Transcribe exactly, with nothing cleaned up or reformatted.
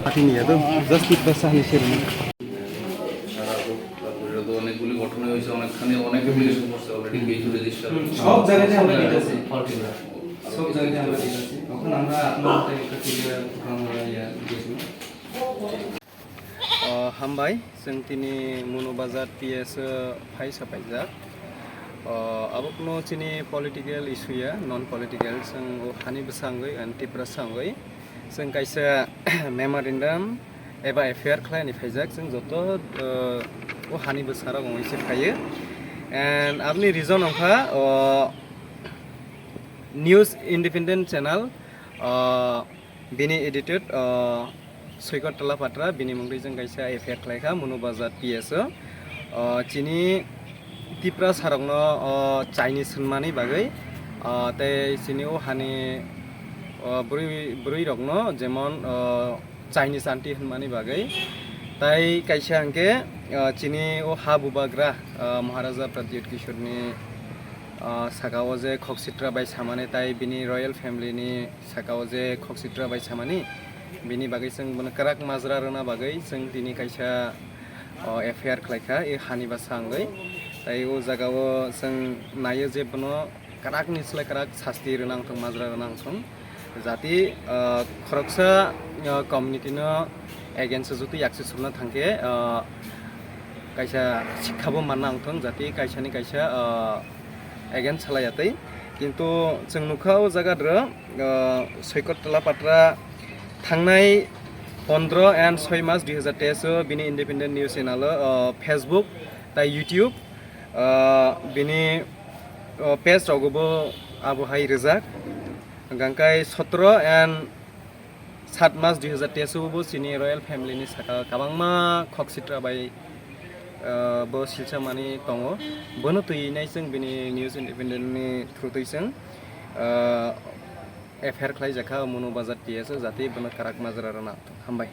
Party niya to, just Tiprasa hani sir ni. সারা তো, তারপরে তো অনেকগুলি ঘটনা হয়েছে, অনেকখানি, অনেক অ্যাপ্লিকেশন করছে অলরেডি, কিছু রেজিস্টার। সব জায়গাতে আমরা দিতেছি। সব জায়গাতে আমরা দিতেছি। এখন আমরা আপনার একটা ক্লিয়ার প্রোগ্রাম ইয়া দিয়েছি। O, hambai, chwng tini Munu Bazar P S o phai sapaijak. O, abokno chini political issue ya, non political, chwng o hani bwsangwi, and Tiprasa wngwi. Chwng kaisa memorandum eba F I R khlaini phaijak, chwng joto, o, o hani bwsarok wngwi se phaiyo. And aboni reason wngkha, o, News Independent Channel, o, Bini edited, o, Soikot Tola Patra, bini mungwi chwng kaisa F I R khlaikha, Munu Bazar P S o. O, chini Tipra sarokno, o, Chinese hwnmani bagwi, o, tei chini o hani, o, bwrwi, bwrwirokno jemon, o, Chinese aunty hwnmani bagwi. Tai kaisa hwnkhe, o, chini o ha bubagra, o, Maharaja Pradyut Kishorni, o, saka o je khok sitra bai samani, tai bini royal family ni saka o je khok sitra bai samani, bini bagwi chwng bono kwrak majra rwna bagwi chwng tini kaisa, o, F I R khlaikha, e hani bwsa wngwi. Tai o jaga o chwng naio je bono kwrak ni slai kwrak sasti rwna wngthong, majra rwna wngthong. Jati, o, khoroksa, o, community no against o jutu yaksi sukna thangkhe, o, kaisa sikha bo manna wngthong, jati kaisa ni kaisa, o, against salai atwi. Kintu chwng nukha o jaga dro, o, Soikot Tola Patra thangnai pondro and soi mas dui hazar teis o bini independent news channel o, o, Facebook tai YouTube, o, bini, o, page rogo bo abo hai rijak. Hwnkhe sotro and sat mas dui hazar teis o bo chini royal family ni saka kwbangma khok sitra bai, ah, bo silsa mani tongo. Bono twi nai chwng bini News Independent ni through twi chwng, ah, F I R khlai jakha Munu Bazar P S o, jati bono kwrak majra rwna. Hambai.